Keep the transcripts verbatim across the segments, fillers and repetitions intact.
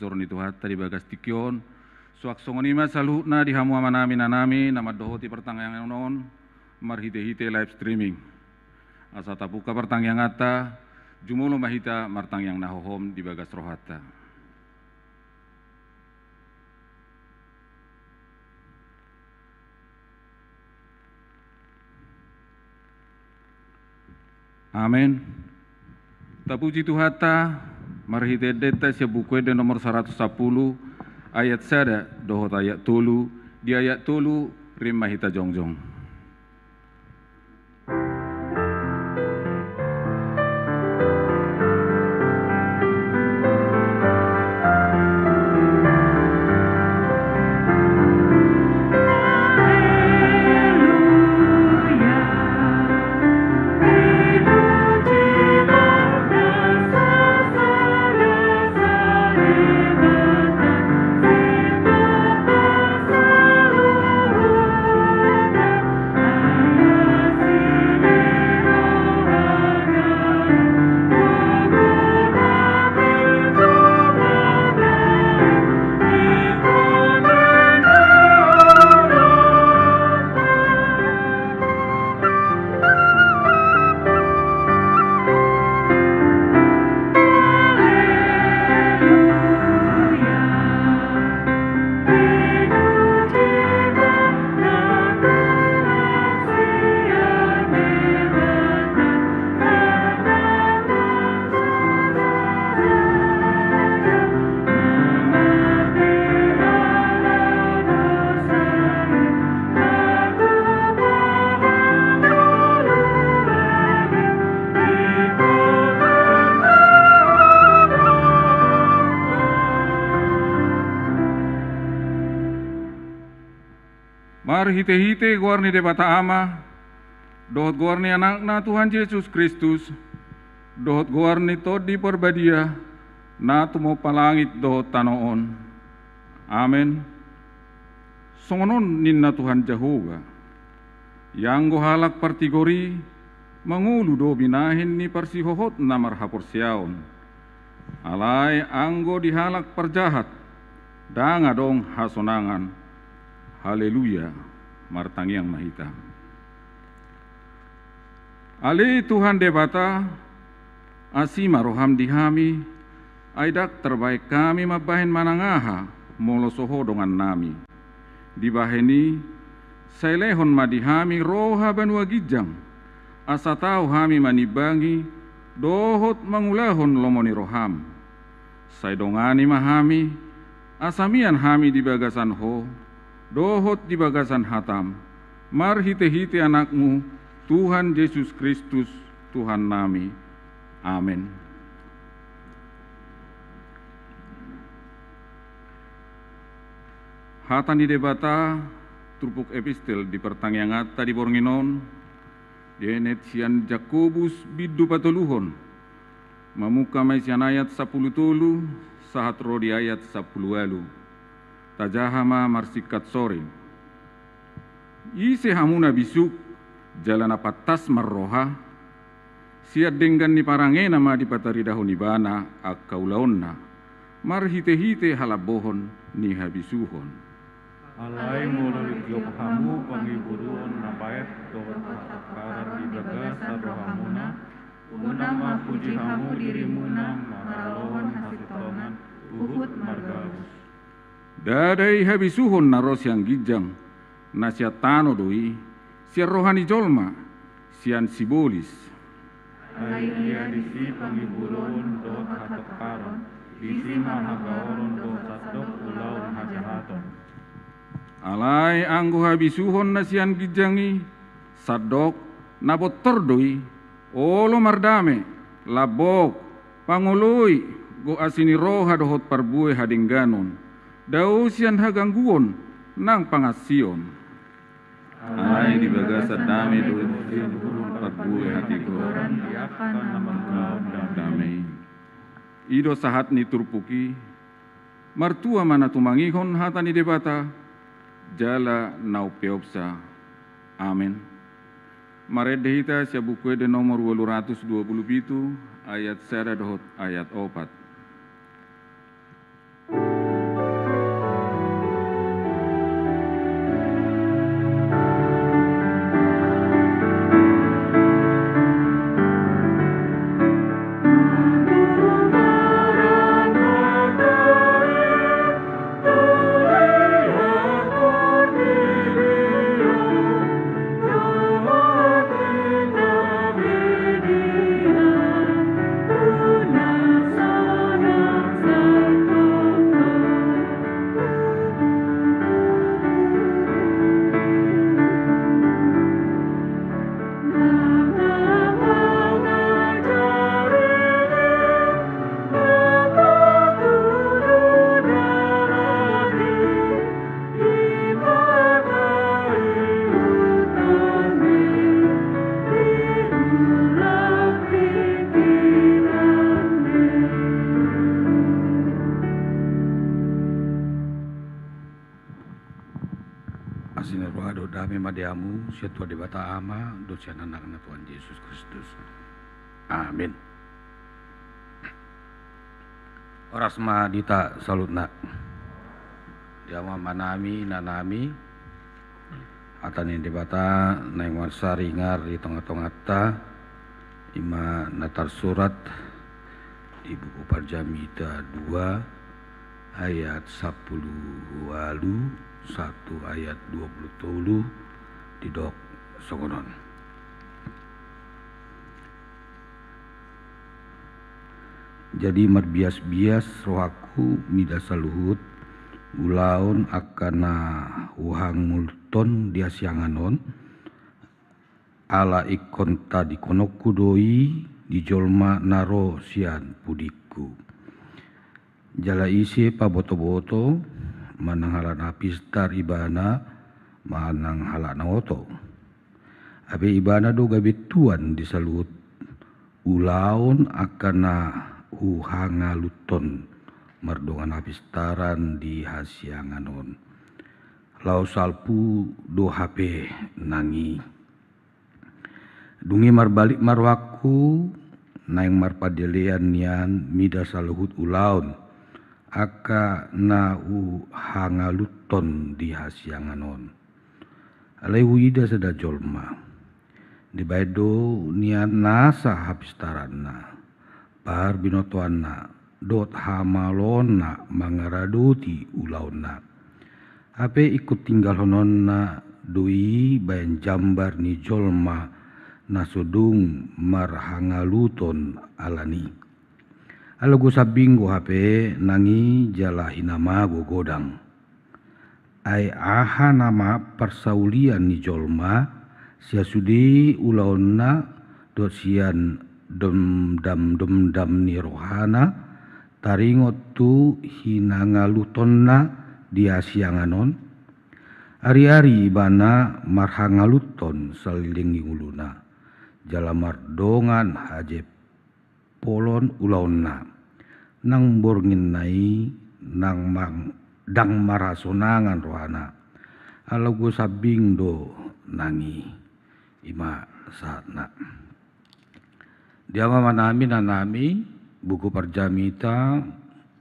Tor ni Tuhanta di bagas tingki on, suang songon i ma saluhutna di hamu amanami, inanami na mandohoti partangiangan on marhite-hite live streaming. Asa tabuka partangianganta, jumolo ma hita martangiang na hohom di bagas rohanta. Amen. Tapuji Tuhanta, marhite endenta sian Buku Ende nomor saratus sampulu, ayat sada dohot ayat tolu, di ayat tolu, rim ma hita jongjong. Marhite-hite goar ni Debata Ama, dohot goar ni Anakna Tuhan Jesus Kristus, dohot goar ni Tondi Parbadia, na tumompa langit dohot tano on. Amen. Songon on ninna Tuhan Jahowa: Ianggo halak partigor i mangolu do binahen ni parsihohotna marhaporseaon. Alai anggo di halak parjahat, ndang adong hasonangan. Haleluya. Martangiang ma hita. Ale Tuhan Debata, asi ma roham di hami, ai ndang tarbahen hami mambahen manang aha, molo so Ho dongannami. Dibahen i, sai lehon ma di hami roha banua ginjang, asa tau hami manimbangi dohot mangulahon lomo ni roham. Sai dongani ma hami, asa mian hami di bagasan Ho, dohot di bagasan hatam, marhite-hite Anakmu, Tuhan Jesus Kristus, Tuhannami. Amen. Hata ni Debata, turpuk epistel di partangianganta di borngin on, dienet sian Jakobus bindu patoluhon, mamungka ma i sian ayat sampulu tolu, sahat ro di ayat sampulu ualu. Tajaha ma marsingkat soring. Ise hamu na bisuk, jala na pantas marroha? Sian denggan ni parangena ma dipataridahon ibana angka ulaonna, marhite-hite halambohon ni habisuhon. Alai molo ditiop hamu pangiburuon na baet dohot hatangkaran di bagasan rohamuna, unang ma puji hamu dirimuna maralohon hasintongan huhut margabus. Ndada i habisuhon na ro sian ginjang, na sian tano do i, sian roha ni jolma, sian sibolis. Ai ia disi pangiburuon dohot hatangkaron, disi ma hagaoron dohot sandok ulaon hajahaton. Alai anggo habisuhon na sian ginjang i, sandok, na bontor do i, olo mardame, lambok, pangoloi, gok asi ni roha dohot parbue hadengganon, dao sian hagangguon nang pangansion. Alai di bagasan dame do sian uhum parbue hatigoran. Dame. I do sahat ni turpuk i. Martua ma na tumangihon hata ni Debata, jala na umpeopsa. Amen. Marende hita sian Buku Ende nomor ualu ratus dua pulu pitu, ayat sada dohot ayat opat. Asi ni roha dohot dame ma di hamu, sian Tuhan Debata Ama, dohot sian Anakna Tuhan Jesus Kristus. Amin. Horas ma di hita saluhutna. Di hamu amanami, inanami, hata ni Debata naeng marsaringar di tongatonganta, i ma na tarsurat di buku Parjamita dua ayat sampulu ualu, sahat tu ayat dua pulu tolu, didok songon on. Jadi marbiasbias rohangku mida saluhut ulaon angka na huhangoluthon di hasiangan on, ala ingkon tadingkononku do i di jolma na ro sian pudingku. Jala ise pabotoboto, manang halak na pistar ibana, manang halak na oto. Hape ibana do gabe tuan di saluhut ulaon angka na huhangoluthon mardongan hapistaran di hasiangan on. Laho salpu do hape nang i. Dung i marbalik ma rohangku, naeng marpandelean nian mida saluhut ulaon angka na huhangoluthon di hasiangan on. Alai huida sada jolma. Dibaen do nian nasa hapistaranna, parbinotoanna, dohot hamaloonna mangaradoti ulaonna. Hape ingkon tinggalhononna do i baen jambar ni jolma na so dung marhangoluthon alani. Alogo sambing do hape nang i jala hinamago godang. Ai aha nama parsaulian ni jolma, sian sude ulaonna dohot sian domdamdomdam ni rohana, taringot tu hinangoluthonna di hasiangan on? Ariari ibana marhangoluthon saleleng ni ngoluna, jala mardongan hajep polon ulaonna. Nang borngin na i nang mang-, ndang marhasonangan rohana. Alogo sambing do nang i. I ma sahatna. Di hamu amanami, inanami, buku Parjamita,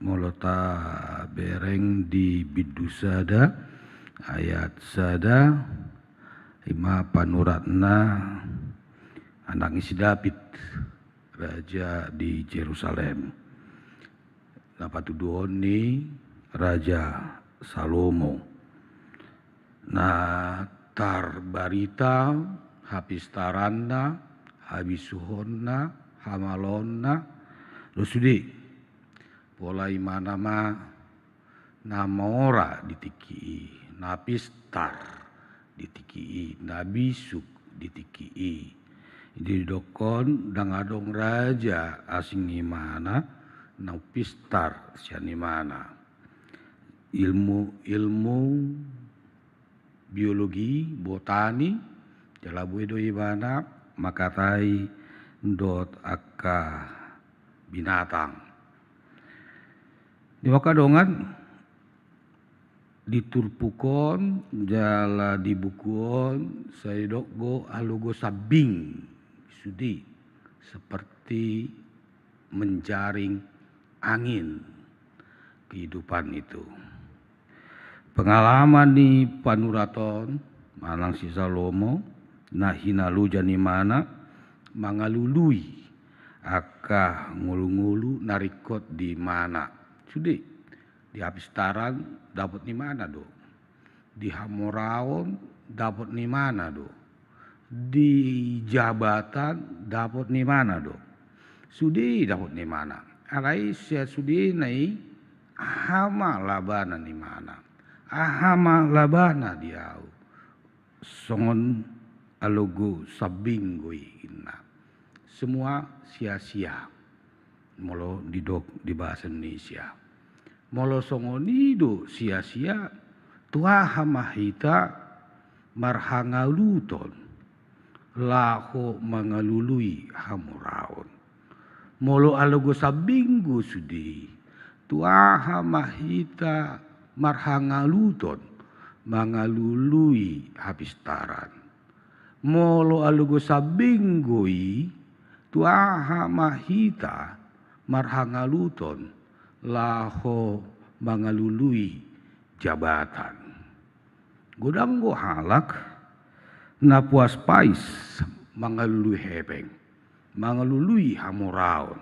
molo tabereng di bindu sada, ayat sada, i ma panuratna anak ni si David, raja di Jerusalem. Na patuduhon ni Raja Salomo. Na tarbarita hapistaranna, habisuhonna, hamaloonna, do sude. Pola imana ma na mora di tingki i, na pistar di tingki i, na bisuk di tingki i. Didokkon ndang adong raja asing imana na pistar sian imana. Ilmu, ilmu biologi, botani, jala boi do ibana mangkatai dohot angka binatang. Di angka dongan, di turpuk on jala di buku on sai didok do alogo sambing sude, seperti menjaring angin kehidupan itu. Pengalaman ni panurat on manang si Salomo na hinaloja ni imana mangalului angka ngolungolu na ringkot di imana. Sude, di hapistaran dapot ni imana do. Di hamoraon dapot ni imana do. Di jabatan dapot ni imana do. Sude dapot ni imana. Alai sian sudena i, aha ma labana ni imana? Aha ma labana di ahu? Songon alogo sambing do i inna. Semua sia-sia. Molo didok di bahasa Indonesia. Molo songon i do sia-sia, tu aha ma hita marhangoluthon laho mangalului hamoraon? Molo alogo sambing do sude, tu aha ma hita marhangoluthon mangalului hapistaran. Molo alogo sambing do i, tu aha ma hita marhangaluton laho mangalului jabatan? Godang do halak na puas pais mangalului hepeng, mangalului hamoraon.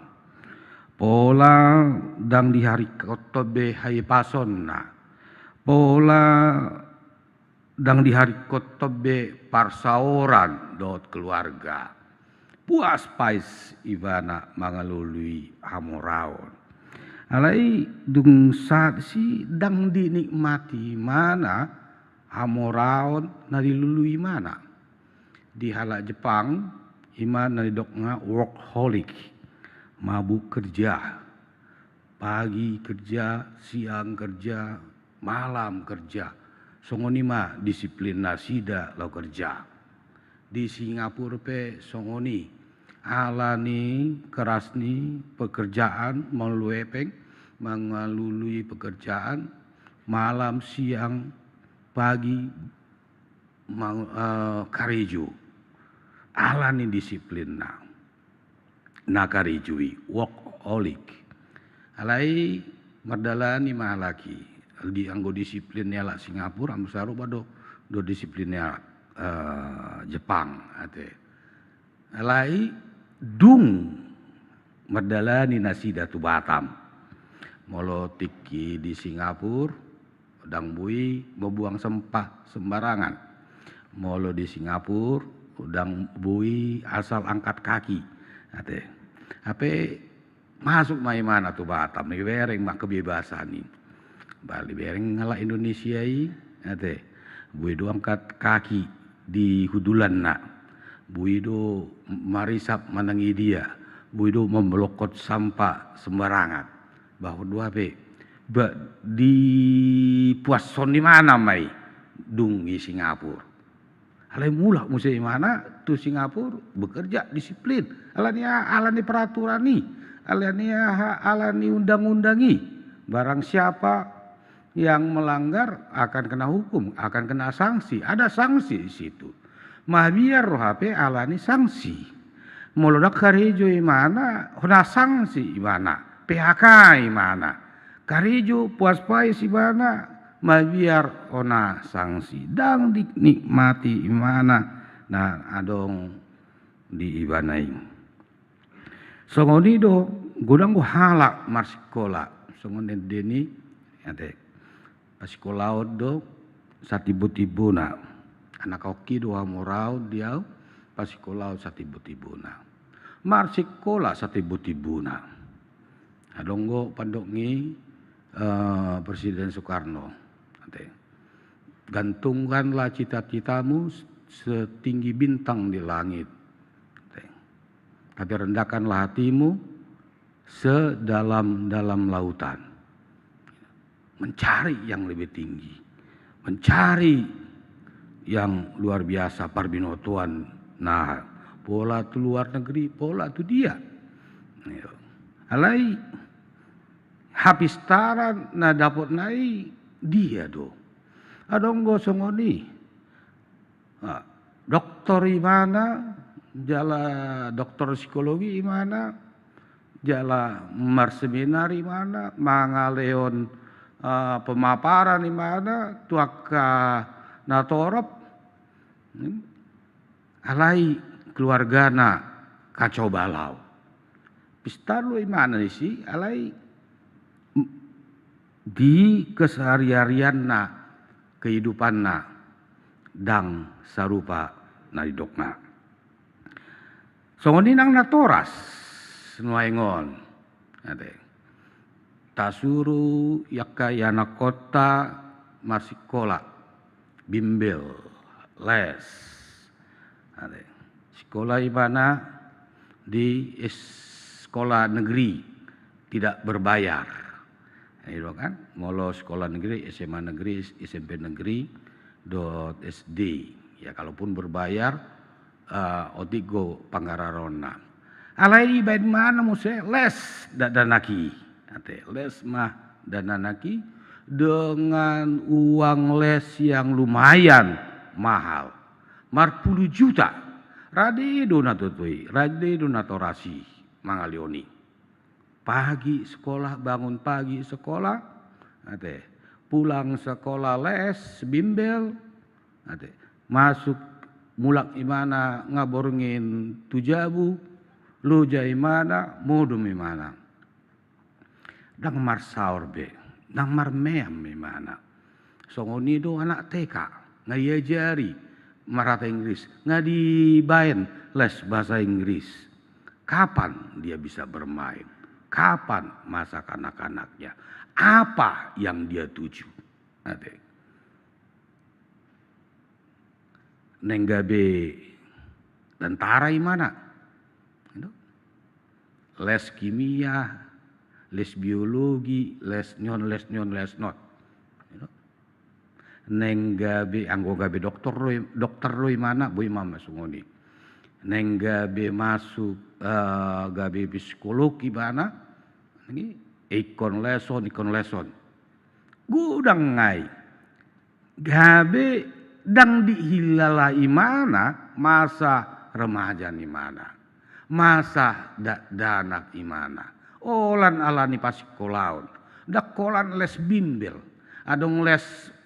Pola ndang diharingkothon be haipasonna. Pola ndang diharingkothon be parsaoran dohot keluarga. Puas pais ibana mangalului hamoraon. Alai dung sahat i ndang dinikmati ibana hamoraon na dilului ibana. Di halak Jepang, ima na didokna workaholic, mabuk kerja. Pagi kerja, siang kerja, malam kerja. Songon i ma disiplin nasida laho kerja. Di Singapura pe songon i. Ala ni keras ni pekerjaan, mangalului hepeng, mangalului pekerjaan, malam, siang, pagi, mang-, eh, karejo. Ala ni disiplinna. Na karejo i, workaholic. Alai mardalani ma halak i. Di anggo disiplin ni halak Singapura, hampir sarupa do, do disiplin ni halak, eh, Jepang, ate. Alai dung mardalani nasida tu Batam. Molo tingki di Singapura, ndang boi mambuang sampah sembarangan. Molo di Singapura, ndang boi asal angkat kaki. Ate. Hape masuk ma ibana tu Batam, dibereng ma kebebasan i. Bali bereng halak Indonesia i, ate. Boi do angkat kaki di hundulanna. Boi do marisap manang i dia. Boi do mambolongkon sampah sembarangan. Bahen do hape. Ba, dipuashon ibana ma i dung i Singapura. Alai mulak muse ibana tu Singapura, bekerja disiplin. Ala ni aha? Ala ni peraturan i. Ala ni aha? Ala ni undang-undang i. Barang siapa yang melanggar akan kena hukum, akan kena sanksi. Ada sanksi di situ. Mabiar do hape ala ni sanksi. Molo ndang karejo ibana, hona sanksi ibana, P H K ibana. Karejo, puas pais ibana, mabiar hona sanksi. Ndang dinikmati ibana na adong di ibana i. Songon i do, godang do halak marsikola. Songon ende ni, ate. Pasikolaon do satimbo-timbona. Anak ongki do hamoraon di au, pasikolaon satimbo-timbona. Marsikola satimbo-timbona. Adong do pandok ni, eh, Presiden Soekarno. Ate. Gantungkanlah cita-citamu setinggi bintang di langit. Ate. Tapi rendahkanlah hatimu sedalam-dalam lautan. Mencari yang lebih tinggi. Mencari yang luar biasa, parbinotoan. Nah, pola tu luar negeri, pola tu dia. Alai hapistaran na dapotna i dia do. Adong do songon i. Ah, doktor ibana, jala doktor psikologi ibana, jala marseminar ibana, mangalehon, ah, pemaparan ibana tu angka na torop. Hmm. Alai keluargana kacau balau. Pistar do ibana disi, alai di kesehari-harianna, kehidupanna, ndang sarupa na nidokna. Songon i nang natoras nuaeng on. Ate. Tasuru angka ianakhonta marsikola, bimbel, les. Ate. Sikola ibana di es-, sekolah negeri, tidak berbayar. Ido kan, molo sekolah negeri, S M A negeri, S M P negeri, dohot S D. Ya, kalaupun berbayar, eh, otik do panggararoonna. Alai dibaen ibana muse les dakdanak i. Ate, les ma dakdanak i, dengan uang les yang lumayan mahal, marpulu juta. Rade do na toto i, rade do natoras i mangalehon i. Pagi sekolah, bangun pagi sekolah, ate. Pulang sekolah les bimbel, ate. Masuk, mulak imana nga borngin tu jabu, loja imana, modom imana. Ndang marsaor be, ndang marmeam imana. Songon i do anak T K, nga diajari marhata Inggris, nga dibaen les bahasa Inggris. Kapan dia bisa bermain? Kapan masa kanak-kanaknya? Apa yang dia tuju? Ate. Naeng gabe tentara imana. Les kimia, les biologi, les ni on, les ni on, les ni on. Naeng gabe, anggo gabe dokter do, dokter do imana, boi ma songon i. Naeng gabe masuk, eh, gabe psikolog imana, ingkon les on, ingkon les on. Godang nai. Gabe ndang dihilala imana masa remaja ni imana, masa dakdanak imana. Holan alani pasingkolaon, ndang holan les bimbel. Adong les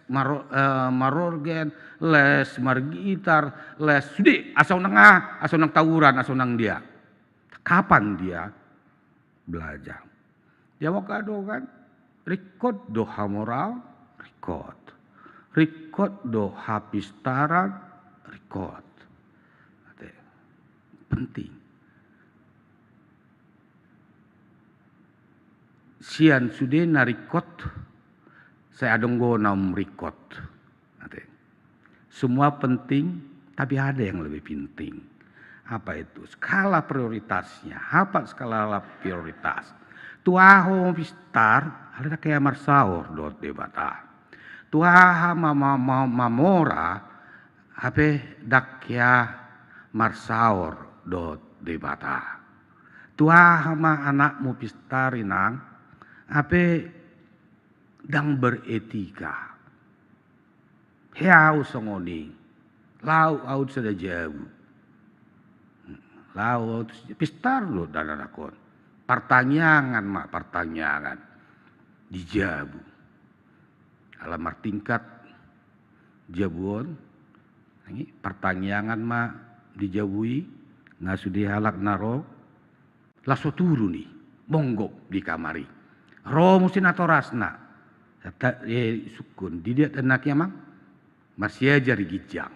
maro-, eh, marorgen, les margitar, les sude, asa unang aha, asa unang tawuran, asa unang dia. Kapan dia belajar? Dia maka do kan, ringkot do hamoraon, ringkot. Ringkot do hapistaran, ringkot. Ate, penting. Sian sude na ringkot, sai adong do na umringkot. Ate. Semua penting, tapi ada yang lebih penting. Apa itu? Skala prioritasnya. Apa skala prioritas? Tu aha ho pistar, alai ndang hea marsaor dohot Debata. Tu aha ma-, ma-, ma-, mamora, hape ndang hea marsaor dohot Debata. Tu aha ma anakmu pistar, inang, hape ndang beretika. Hea ahu songon i. Laho ahu tu sada jabu. Laho ahu tu sada, pistar do dalanak on. Partangiangan ma, partangiangan. Di jabu. Ala martingkat jabu on. Partangiangan ma di jabu i. Nga sude halak na ro. Laos so turun i, monggop di kamar i. Ro muse natorasna. Tata, eh, sungkun, di dia anak i, amang? Marsiajar di ginjang.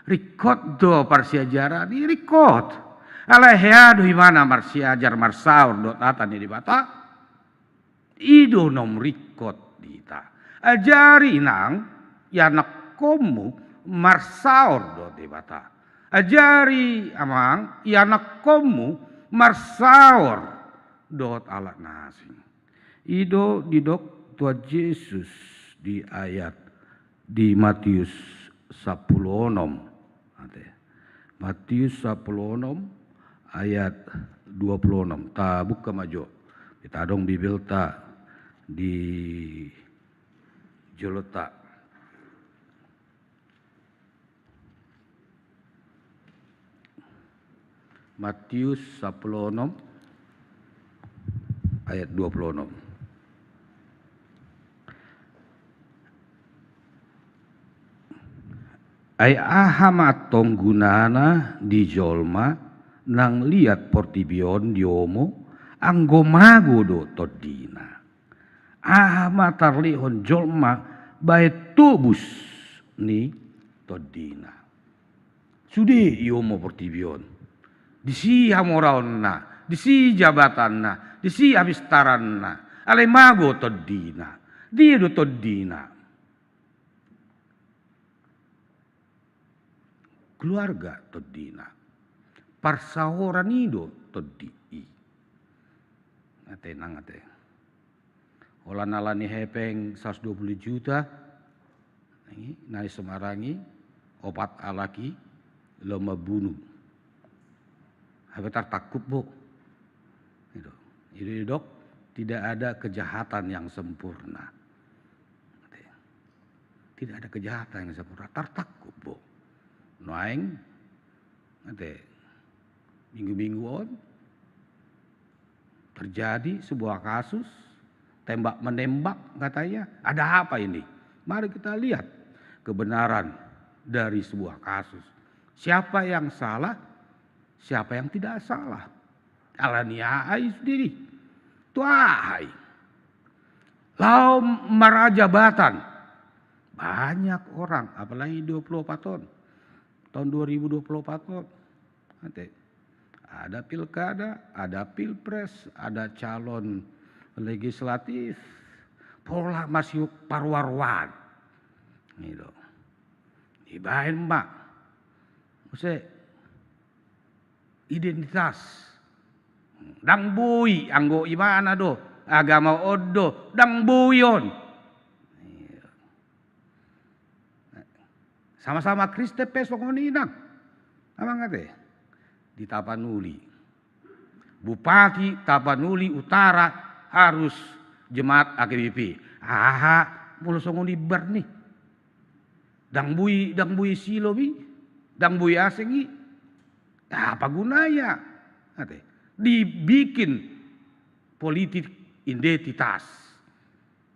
Ringkot do parsiajaran i, ringkot. Alai hea do imana marsiajar, marsaor dohot hata ni Debata. I do na umringkot di hita. Ajari, inang, ianakkonmu marsaor dohot Debata. Ajari, amang, ianakkonmu marsaor dohot halak na asing. I do didok Tuhan Jesus di ayat di Matius sampulu onom. Ate. Matius sampulu onom ayat dua pulu onom. Tabuka ma jo. Hita adong Bibelta di jolonta. Matius sampulu onom ayat dua pulu onom. Ai aha ma antong gunana di jolma nang liat portibi on diomo, anggo mago do tondina? Aha ma tarlehon jolma bahen tobus ni tondina? Sude iomo portibi on. Disi hamoraonna, disi jabatanna, disi hapistaranna. Alai mago tondina. Dia do tondina. Keluarga tondina. Parsaoran i do tondi i. Ate, inang, ate. Holan alani hepeng saratus dua pulu juta, nai Semarang i, opat halak i, laho mambunu. Hape tartangkup, bo. Itu. Itu didok, tidak ada kejahatan yang sempurna. Tidak ada kejahatan yang sempurna, tartangkup bo. Nuaeng, ate, minggu-minggu on terjadi sebuah kasus tembak menembak, katanya, ada apa ini? Mari kita lihat kebenaran dari sebuah kasus. Siapa yang salah, siapa yang tidak salah? Alani aha i sendiri? Tu aha i? Laho marjabatan. Banyak orang, apalagi dua puluh empat on. Tahun dua ribu dua puluh empat on. Ate. Ada pilkada, ada pilpres, ada calon legislatif. Pola masih parwaruan. Gitu. Dibaen ma. Muse identitas. Ndang boi, anggo imana do, agama on do, ndang boi on. Sama-sama Kristen pe songon i nang. Amang ate. Di Tapanuli. Bupati Tapanuli Utara harus jemaat H K B P. Aha, molo songon i bar ni. Ndang boi, ndang boi Silom i, ndang boi asing i. Apa gunanya? Ate. Dibikin politik identitas.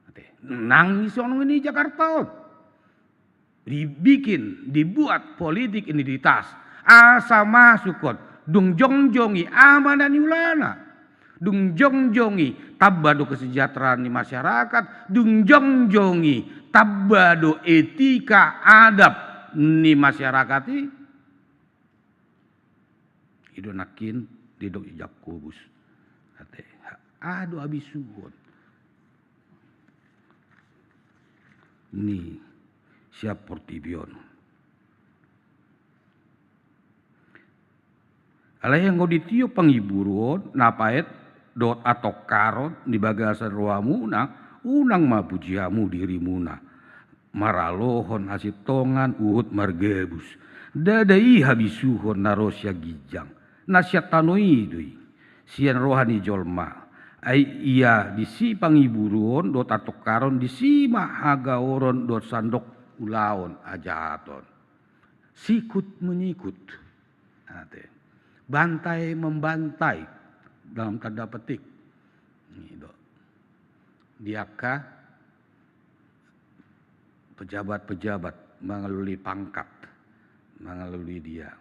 Ate. Nang i songon i Jakarta on. Dibikin, dibuat politik identitas. Asa masuk on. Dung jongjong i, aha ma na niulana? Dung jongjong i, tamba do kesejahteraan ni masyarakat. Dung jongjong i, tamba do etika adab ni masyarakat i. I do nangkin didok i Jakobus. Ate, aha do habisuhon ni sian portibi on? Alai anggo ditiop pangiburu on, na paet dohot atongkaron di bagasan rohamuna, unang ma puji hamu dirimuna maralohon hasintongan huhut margabus. Ndada i habisuhon na ro sian ginjang, na sian tano i do i, sian roha ni jolma. Ai ia disi pangiburu on dohot atongkaron, disi ma hagaoron dohot sandok ulaon hajahaton. Sikut menyikut. Ate. Bantai membantai, dalam tanda petik. Gitu. Di angka pejabat-pejabat mangalului pangkat, mangalului dia.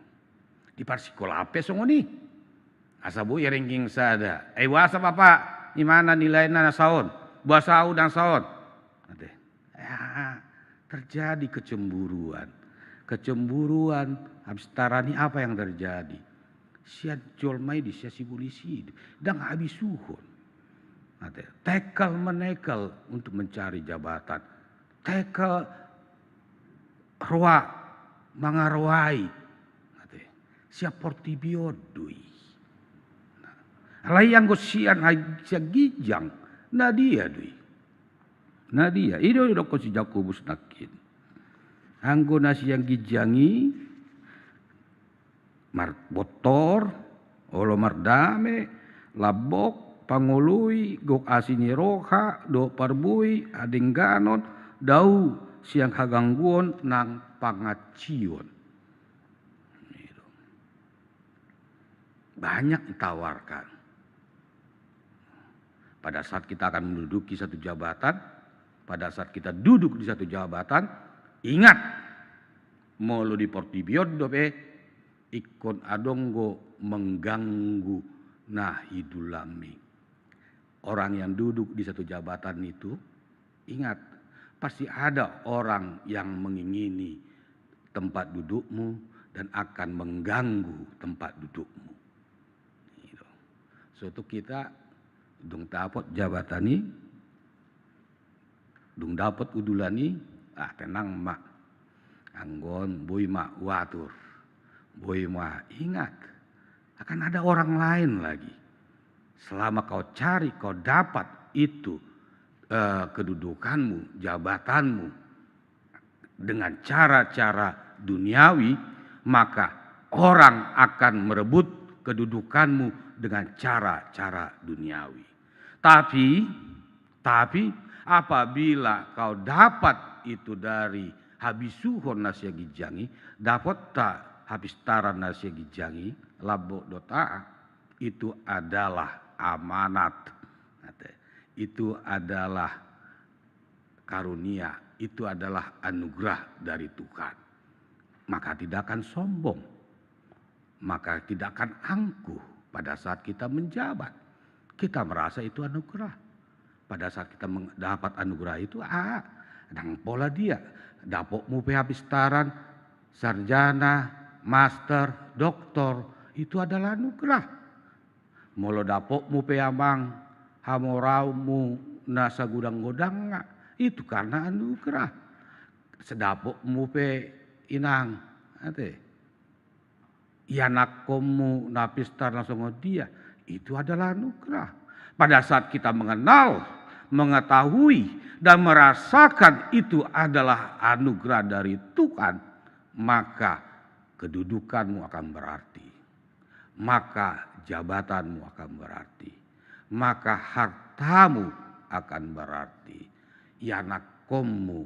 Di parsikola pe songon i. Asa boi ranking sada. Eh, boasa Bapak, imana nilaina na saon? Boasa ahu ndang saon? Ate. Ya, terjadi kecemburuan. Kecemburuan, habis tarani apa yang terjadi? Sian jolma i do, sian sibolis i do. Ndang habisuhon. Ate, tekel menekel untuk mencari jabatan. Tekel roa mangaroai. Ate, sian portibi on do i. Nah, alai anggo sian, sian ginjang, na dia do i? Na dia? I do didokkon si Jakobus nangkin. Anggo na sian ginjang i, marbontor, olo mardame, lambok, pangoloi, gok asi ni roha, dohot parbue, hadengganon, dao sian hagangguon nang pangansion. Banyak ditawarkan. Pada saat kita akan menduduki satu jabatan, pada saat kita duduk di satu jabatan, ingat, molo di portibi on dope, ingkon adong do mengganggu na hidulanmi. Orang yang duduk di satu jabatan itu, ingat, pasti ada orang yang mengingini tempat dudukmu dan akan mengganggu tempat dudukmu. Gitu. Suatu kita dung dapot jabatan i, dung dapot udulan i, ah, tenang ma. Anggo on boi ma huatur. Boi ma, ingat, akan ada orang lain lagi. Selama kau cari, kau dapat itu, eh, kedudukanmu, jabatanmu, dengan cara-cara duniawi, maka orang akan merebut kedudukanmu dengan cara-cara duniawi. Tapi, tapi apabila kau dapat itu dari habisuhon na sian ginjang i, dapotta hapistaran na sian ginjang i, lambok dohot aha, itu adalah amanat. Ate, itu adalah karunia, itu adalah anugerah dari Tuhan. Maka tidak akan sombong. Maka tidak akan angkuh pada saat kita menjabat. Kita merasa itu anugerah. Pada saat kita meng-, dapat anugerah itu, ah, ndang pola dia. Dapotmu pe hapistaran, sarjana, master, doktor, itu adalah anugerah. Molo dapotmu pe amang, hamoraonmu na sagodang-godangna, itu karena anugerah. Sedapotmu pe inang, ate, ianakkonmu na pistar na songon dia, itu adalah anugerah. Pada saat kita mengenal, mengetahui, dan merasakan itu adalah anugerah dari Tuhan, maka kedudukanmu akan berarti, maka jabatanmu akan berarti, maka hartamu akan berarti, ianakkonmu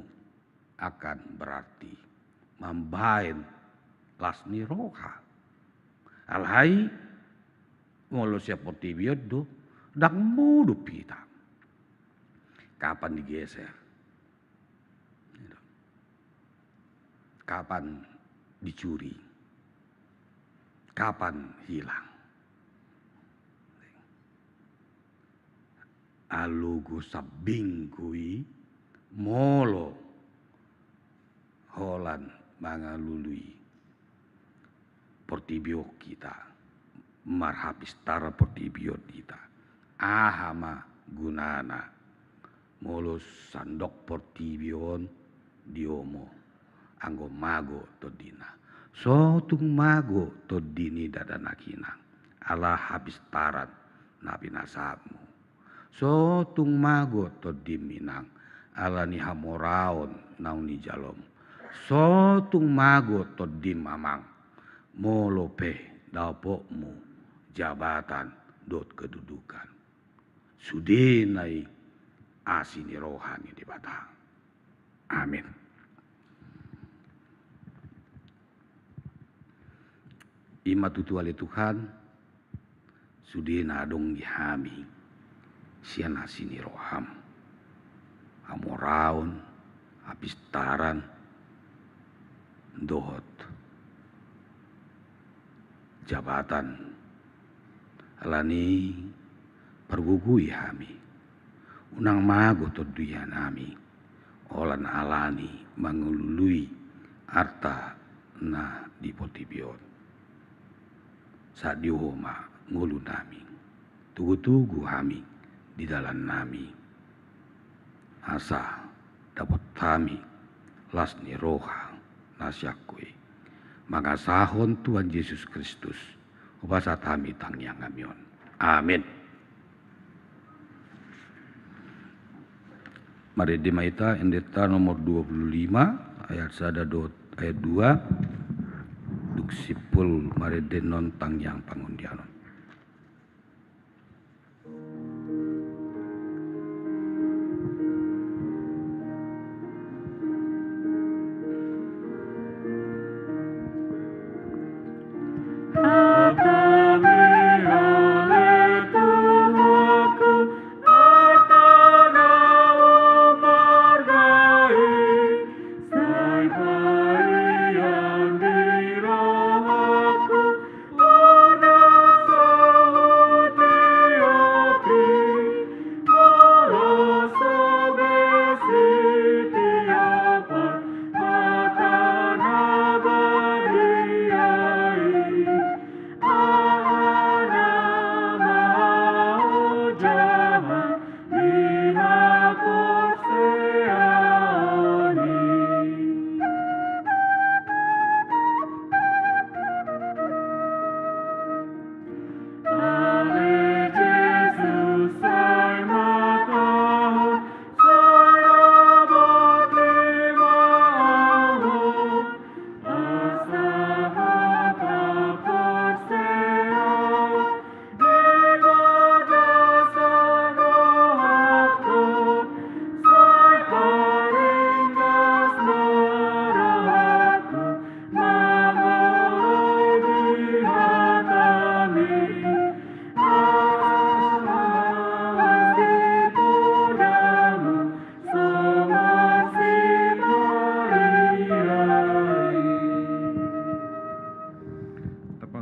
akan berarti, mambaen las ni roha. Alai molo sian portibi on do, ndang modom hita. Kapan digeser? Kapan dicuri? Kapan hilang? Alogo sambing do i molo holan mangalului portibi on hita, marhapistaran portibi on hita. Aha ma gunana molo sandok portibi on diomo, anggo mago tondina? So tung mago tondi ni dakdanak inang, ala hapistaran na pinasahatmu. So tung mago tondim inang, ala ni hamoraon naung nijalomu. So tung mago tondim amang, molo pe dapotmu jabatan dohot kedudukan. Sudena i asi ni roha ni Debata. Amin. I ma tutu ale Tuhan, sudena adong di hami sian asi ni roham, hamoraon, hapistaran, dohot jabatan. Alani i pargogoi hami, unang mago tondian nami, holan alani mangalului arta na di portibi on. Sadia ma ngolu nami, togu-togu hami di dalan nami, asa dapot hami las ni roha na sian Ho i. Mangasahon Tuhan Jesus Kristus, hupasahat hami tangiang nami on. Amin. Marende ma hita, endenta nomor dua puluh lima, ayat sada dohot ayat dua. Dung simpul marende annon tangiang pangondianon.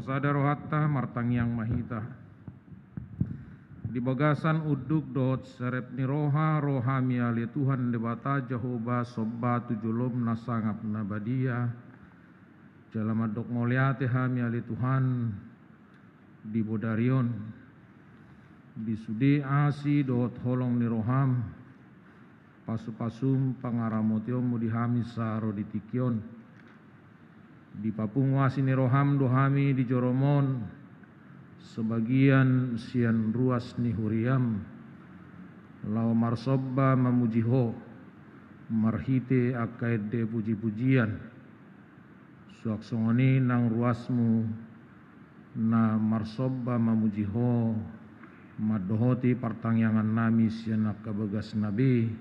Sada rohanta, martangiang ma hita. Di bagasan unduk dohot serep ni roha, ro hami ale Tuhan Debata Jahowa somba tu jolom na sangap na badia. Jala mandok mauliate hami ale Tuhan, di bodari on, di sude asi dohot holong ni roham, pasupasum pangaramotionmu di hami sahat ro di tingki on. Dipapungu asi ni roham do hami di jolom on, sebagian sian ruas ni huriam, laho marsomba mamuji ho, marhite angka ende pujipujian. Suang songon i nang ruasmu na marsomba mamuji ho, mandohoti partangiangannami sian angka bagasna be,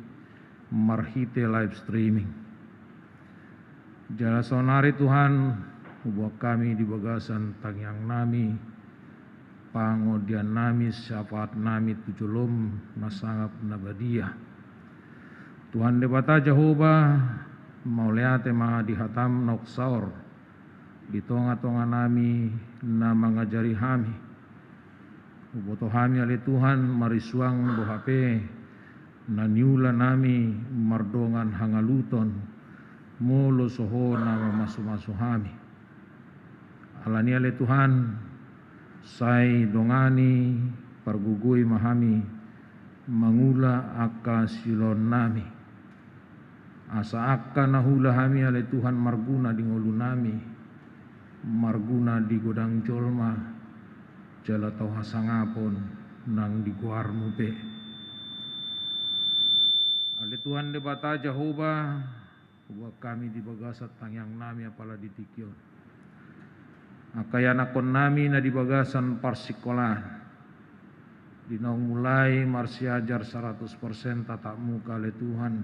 marhite live streaming. Jala saonari Tuhan, huboan hami di bagasan tangiangnami, pangodiannami, syafaatnami tu jolom na sangap na badia. Tuhan Debata Jahowa, mauliate ma di hatam naung saor di tongatonganami na mangajari hami. Huboto hami ale Tuhan, marisuang do hape na niulanami mardongan hangaluton, molo so ho na mamasumasu hami. Alani ale Tuhan, sai dongani, pargogoi ma hami mangula angka siulaonnami. Asa angka na huula hami ale Tuhan marguna di ngolunami, marguna di godang jolma, jala tau hasangapon nang di goarmu pe. Ale Tuhan Debata Jahowa, huboan hami di bagasan tangiangnami apala di tingki on. Angka ianakkonnami na di bagasan parsikolaan. Di naung mulai marsiajar saratus persen tatap muka ale Tuhan.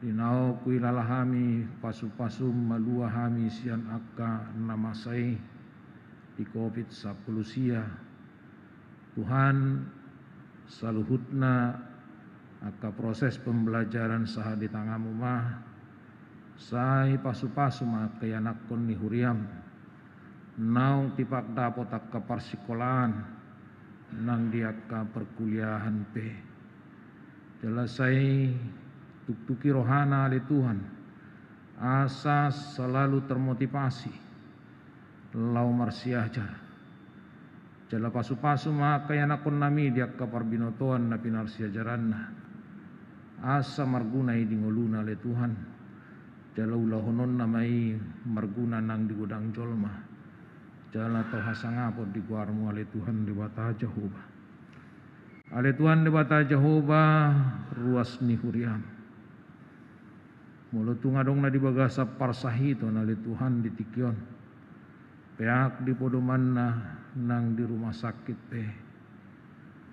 Di naung huilala hami pasupasum malua hami sian angka na masa i di covid sampulu sia. Tuhan, saluhutna angka proses pembelajaran sahat di tanganmu ma, sai pasupasu ma angka ianakkon ni huriam, naung tipak dapot angka parsikolaan, nang di angka perkuliahan pe. Jala sai tuktuki rohana ale Tuhan, asa selalu termotivasi laho marsiajar. Jala pasupasu ma angka ianakkonnami di angka parbinotoan na pinarsiajaranna. Asa marguna i di ngoluna ale Tuhan. Jala ulahononna ma i marguna nang di godang jolma. Jala tau hasangapon di goarmu ale Tuhan Debata Jahowa. Ale Tuhan Debata Jahowa, ruas ni huriam. Molo tung adong na di bagasan parsahiton ale Tuhan di tingki on, peak di podomanna nang di rumah sakit pe,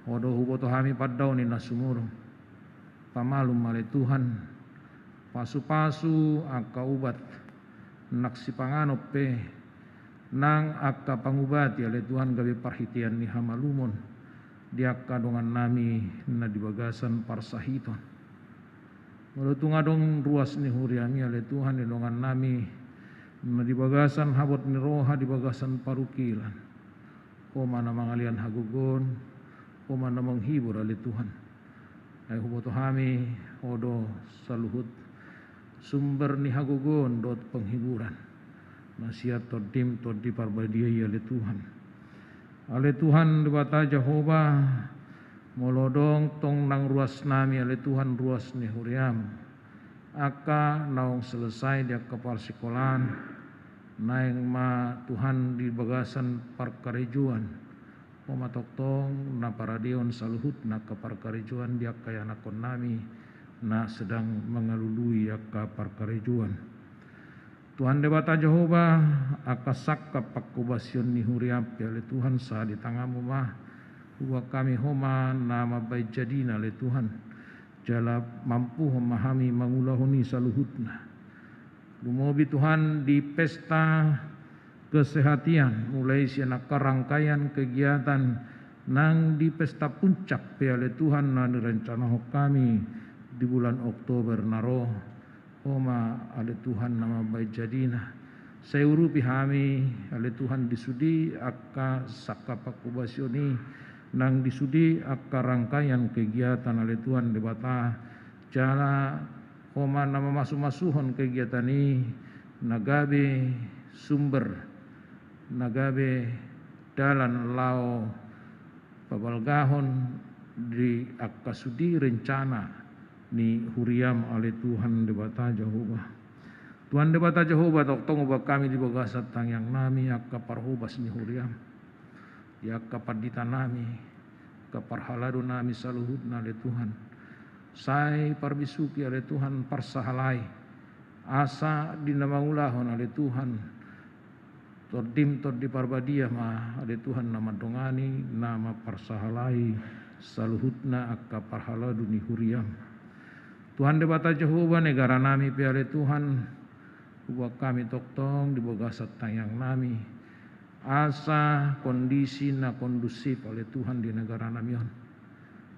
ho do huboto hami pandaon ni na sumurung. Pamalum ale Tuhan, pasupasu angka ubat nang sipanganon pe, nang angka pangubati ale Tuhan gabe parhitean ni hamalumon di angka dongannami na di bagasan parsahiton. Molo tung adong ruas ni huriami ale Tuhan di dongannami na di bagasan habot ni roha di bagasan parungkilan, ho ma na mangalean hagogoon, ho ma na menghibur ale Tuhan. Ai huboto hami, ho do saluhut sumber ni hagogoon dohot penghiburan na sian Tondim, Tondi Parbadia i ale Tuhan. Ale Tuhan Debata Jahowa, molo adong tong nang ruasnami ale Tuhan ruas ni huriam, angka naung selesai di angka parsikolaan, naeng ma Tuhan di bagasan parkarejoan, ho ma tongtong na paradehon saluhutna angka parkarejoan di angka ianakkonnami na sedang mengalului angka parkarejoan. Tuhan Debata Jahowa, angka sangkap pangkobasion ni huriam pe ale Tuhan sahat di tanganmu ma, huboan hami ho ma na mambahen jadina ale Tuhan. Jala mampuhon ma hami mangulahon i saluhutna. Lumobi Tuhan di pesta kesehatan, mulai sian angka rangkaian kegiatan nang di pesta puncak pe ale Tuhan na nirencanahon hami di bulan Oktober na ro, ho ma ale Tuhan na mambahen jadina. Sai urupi hami, ale Tuhan, di sude angka sangkap pangkobasion i, nang di sude angka rangkaian kegiatan, ale Tuhan Debata, jala Ho ma na mamasumasuhon kegiatan i, na gabe sumber, na gabe dalan laho pabalgahon di angka sude rencana ni huriaM, ale Tuhan Debata Jahowa. Tuhan Debata Jahowa, tongtong huboan hami di bagasan tangiangnami angka parhobas ni huriaM, di angka panditanami, angka parhaladonami saluhutna, ale Tuhan. Sai parbisuhi, ale Tuhan, parsahalai, asa di na mangulahon, ale Tuhan, TondiM, Tondi Parbadia ma, ale Tuhan, na mandongani, na mamparsahalai saluhutna angka parhalado ni huriaM. Tuhan Debata Jahowa, negaranami pe, ale Tuhan, huboan hami tongtong di bagasan tangiangnami, asa kondisi na kondusif, ale Tuhan, di negaranami on.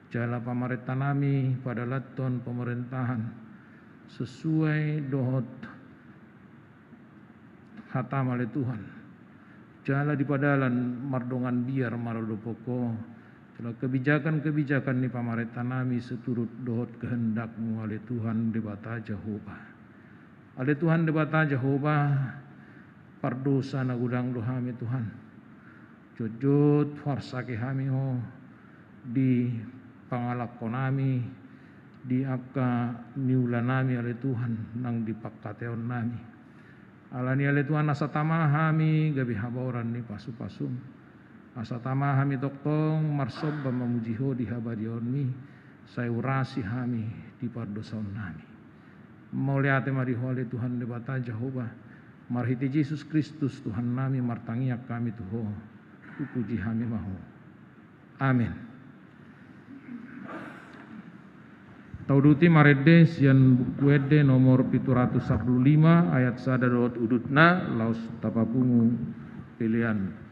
Jala pamarentanami padalathon pemerintahan sesuai dohot hataM, ale Tuhan. Jala dipadalan mardongan biar maradophon Ho. Jala kebijakan-kebijakan ni pamarentanami seturut dohot kehendakMu, ale Tuhan Debata Jahowa. Ale Tuhan Debata Jahowa, pardosa na godang do hami, Tuhan. Jotjot huarsake hami Ho di pangalakonami, di angka niulanami, ale Tuhan, nang di pangkataionami. Alani, ale Tuhan, asa tama hami gabe habaoran ni pasupasuM. Asa tama hami tongtong marsomba mamuji Ho di habadiaonMi, sai urasi hami di pardosaonnami. Mauliate ma di Ho, ale Tuhan Debata Jahowa, marhite Jesus Kristus Tuhannami martangiang hami tu Ho, hupuji hami ma Ho. Amen. Tauduti marende sian Buku Ende nomor pitu ratus sampulu lima, ayat sada dohot udutna, laos tapapungu pelean.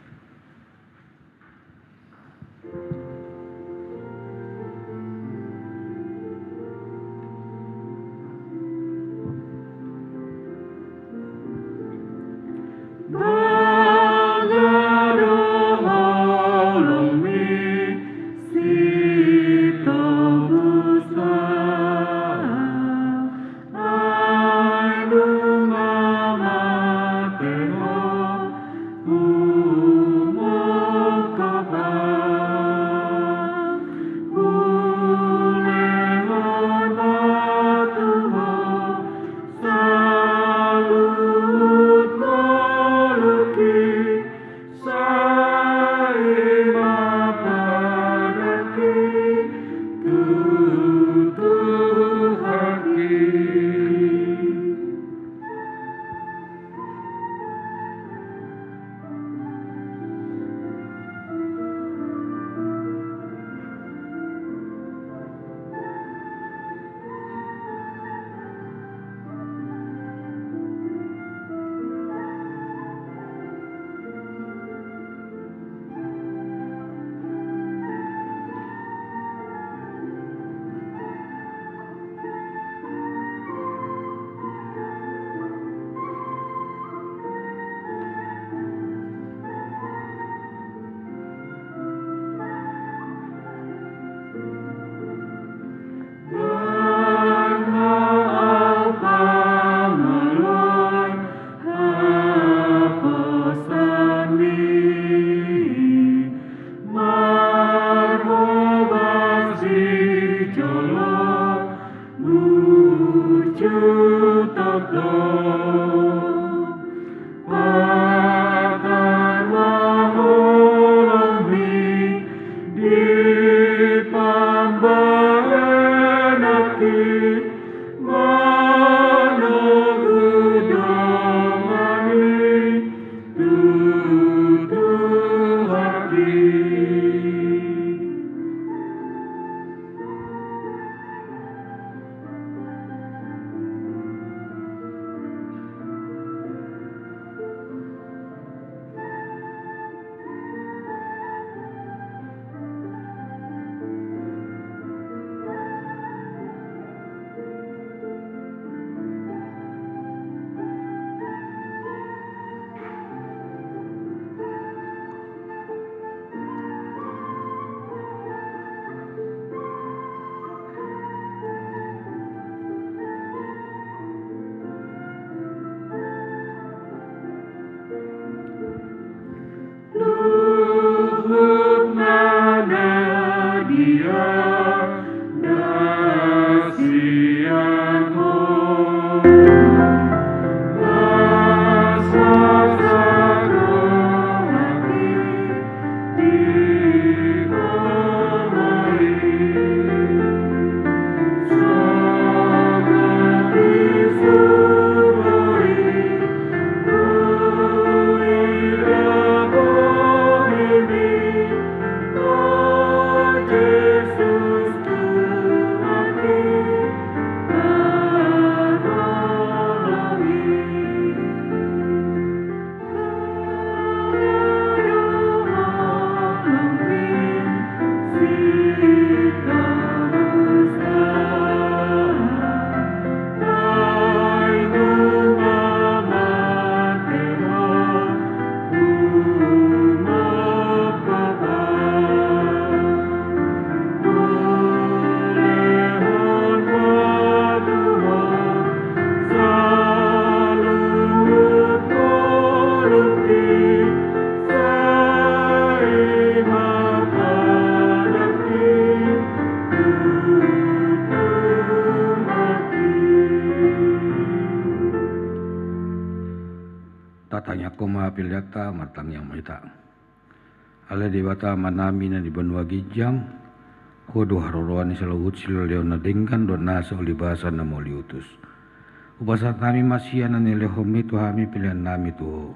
Tangiangkon ma peleanta, martangiang ma hita. Ale Debata Amanami na di banua ginjang, Ho do haroroan ni saluhut silehon na denggan dohot nasa ulibasan na mauliutus. Hupasahat hami ma sian na nilehonMi tu hami peleannami tu Ho.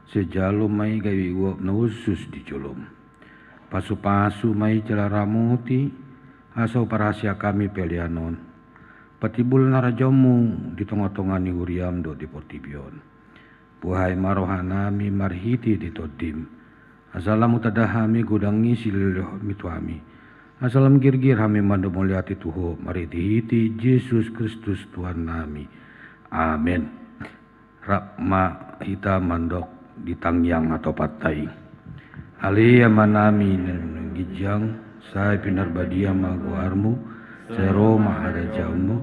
Sai jalo ma i gabe uap na hushus di jolom. Pasupasu ma i jala ramoti, asa huparhaseang hami pelean on. Patimbul harajaonMu di tongatonga ni huriaM dohot di portibi on. Buhai ma rohanami marhite di TondiM, asa lam hutanda hami godang ni silehonMi tu hami, asa lam girgir hami mandok mauliate tu Ho marhitehite Jesus Kristus Tuhannami. Amen. Rap ma hita mandok di tangiang hatopanta i. Ale Amanami na di banua ginjang, sai pinarbadia ma goarMu, sai ro ma harajaonMu,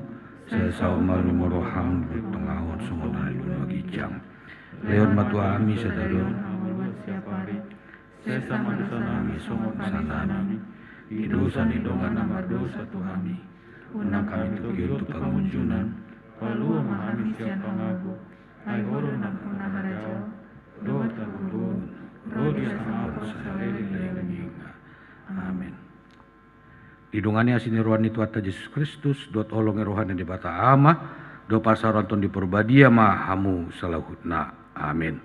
sai saut ma lomo ni rohaM di tonga on songon na di banua ginjang. Lehon ma tu hami sadari on hangoluan siapari. Sesa ma dosanami songon panesanami di dosa ni dongan na mardosa tu hami. Unang hami togihon tu pangunjunan. Palua ma hami sian pangago. Ai Ho do nampuna harajaon dohot hagogoon ro di asa mangkon saleleng ni leleng. Amen. Didongani asi ni roha ni Tuhanta Jesus Kristus, dohot holong ni roha ni Debata Ama, dohot parsaoran Tondi Parbadia ma hamu saluhutna. Amen.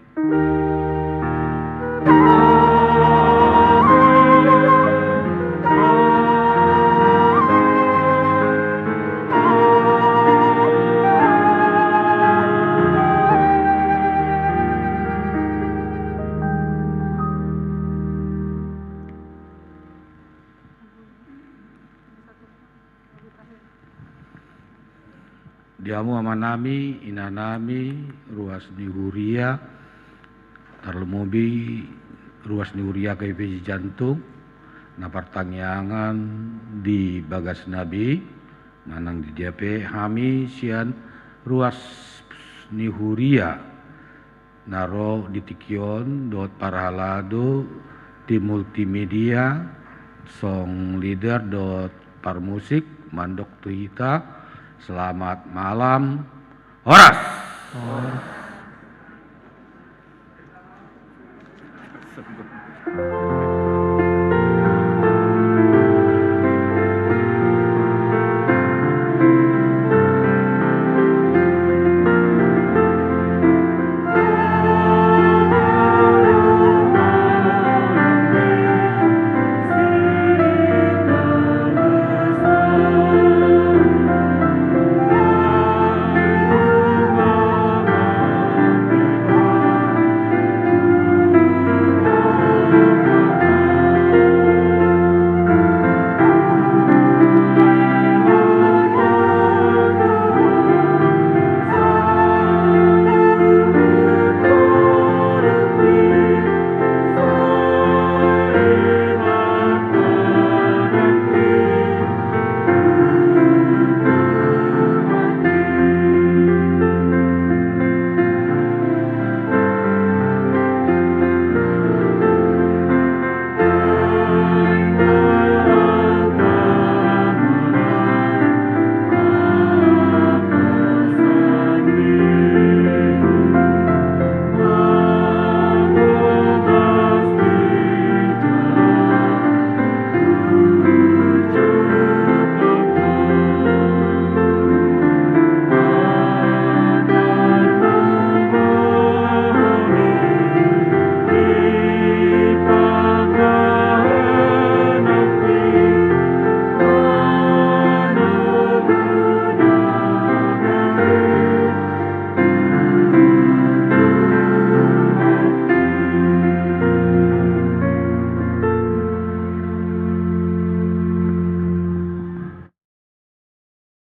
Di hamu amanami, inanami, ruas ni huria, tarlumobi ruas ni huria K P J Jantung, na partangiangan di bagasna be, manang di dia pe hami sian ruas ni huria na ro di tingki on dohot parhalado tim multimedia, song leader dohot parmusik mandok tu hita, selamat malam, horas. Horas.